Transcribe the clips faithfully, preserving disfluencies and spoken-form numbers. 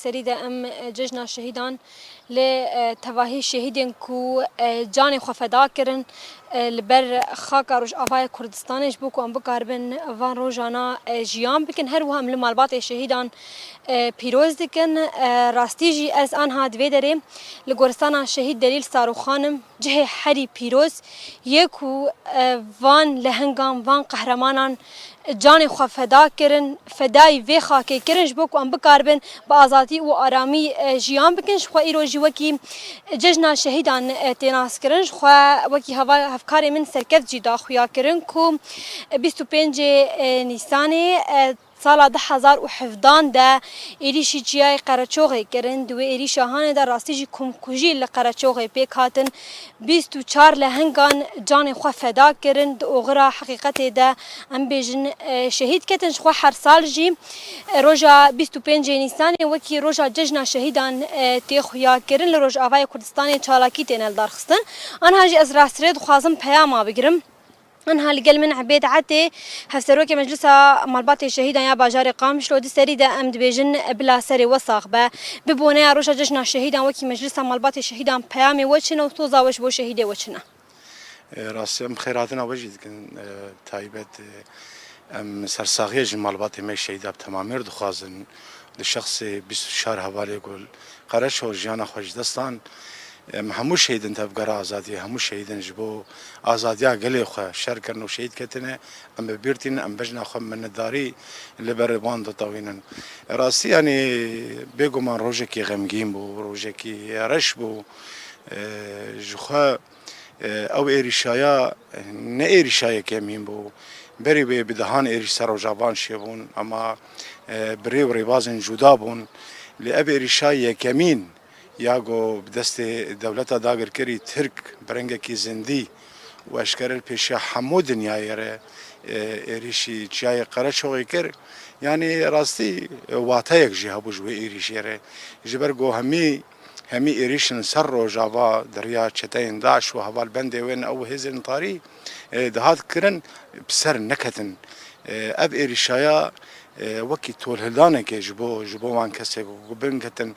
Serî de em, e, cejna şehîdan li, e, tevahî şehîdên ku, e, canê xwe feda kirin, e, li ber xaka Rojavayê Kurdistanê ji bo ku em bikaribin van rojana, e, jiyan bikin. Her wiha em li malbatê şehîdan, e, pîroz dikin. E, rastî jî ez anha di vê derê li goristana Şehîd Delîl Sarûxan im. Cihê herî pîroz yê ku, e, van lehengan, van qehremanan canê xwe feda kirin, fedayî vê xakê kirin ji bo ku em bikaribin bi azadî û aramî, e, jiyan bikin. Ji xwe îro jî wekî cejna şehîdan, e, tê naskirin. Ji xwe wekî heva-, hevkarê min Serkeft jî da xuya kirin ku bîst û pêncê, e, Nîsanê, e, sala du hezar û hevdan de êrîşî çiyayê Qereçoxê kirin. Di wê êrîşa hanê de rastî jî komkujî li Qereçoxê pêk hatin. Bîst û çar lehengan canê xwe feda kirin. Di oxira heqîqetê de em bêjin, e, şehîd ketin. Ji xwe her sal jî, e, roja bîst û pêncê Nîsanê wekî roja cejna şehîdan, e, tê xuya kirin. Li Rojavayê Kurdistanê çalakî têne lidarxistin. Anha jî ez rastî rê dixwazim peyama bigirim. Anha li gel min Ebêd Etê, Hevserokê Meclisa Malbatê Şehîdan ya bajarê Qamişlo. Di serî de em dibêjin bila serê we sax be. Bi boneya roja cejna şehîdan wekî Meclisa Malbatê Şehîdan peyamê we çi ne û soza we ji bo şehîdê we çi ne? E, rastî em xêrhatina we jî dikin, e, taybet, e, em sersaxiya ji malbatê me şehîda bi temamê re dixwazin. Li şexsê bîst û çar hevalê ku li Qereço jiyana xwe ji dest dan, em hemû şehîdin tevgera azadiyê, hemû şehîdin ji bo azadiya gelê xwe şer kirin û şehîd ketine, em bi bîr tînin, em bejna xwe minnetdarî li ber wan ditewînin. Rastî, yanî, bêguman rojekî xemgîn bû, rojekî reş bû. E, ji xwe, e, ew êrîşaya ne êrîşa yekemîn bû. Berî wê bi dehan êrîş ser Rojavan çêbûn, ama, e, bi rê û rêbazên cuda bûn. Lê ev êrîşa yekemîn ya ku bi destê dewleta dagirkerî Tirk bi rengekî zindî û eşkere li pêşiya hemû dinyayê re, e, êrîşî çiyayê Qereçoxê kir. Yanî rastî, e, wateyek jî hebû ji wê êrîşê re. Ji ber ku hemî, hemî êrîşin ser Rojava di riya çeteyên DAIŞ û hevalbendê wê ne ew hêzên tarî, e, dihat kirin, bi ser neketin. E, ev êrîşaya, e, wekî tolhildanekê ji bo, ji bo wan kesê ku binketin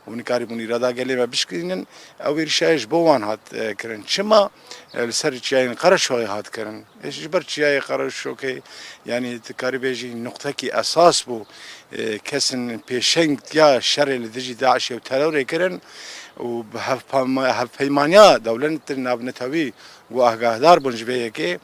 û nikarîbûn îrada gelê me bişkînin, ew êrîşaya ji bo wan hat, e, kirin. Çima, e, li ser çiyayên Qereçoxê hat kirin? E, ji ber çiyayê Qereçoxê, yanî, dikarî bêjî, nuqtekî esas bû. E, kesên pêşeng ya şerê li dijî DAIŞê û terorê kirin û bi hevpama-, hevpeymaniya dewletên navnetewî û agahdar bûn ji vê yekê.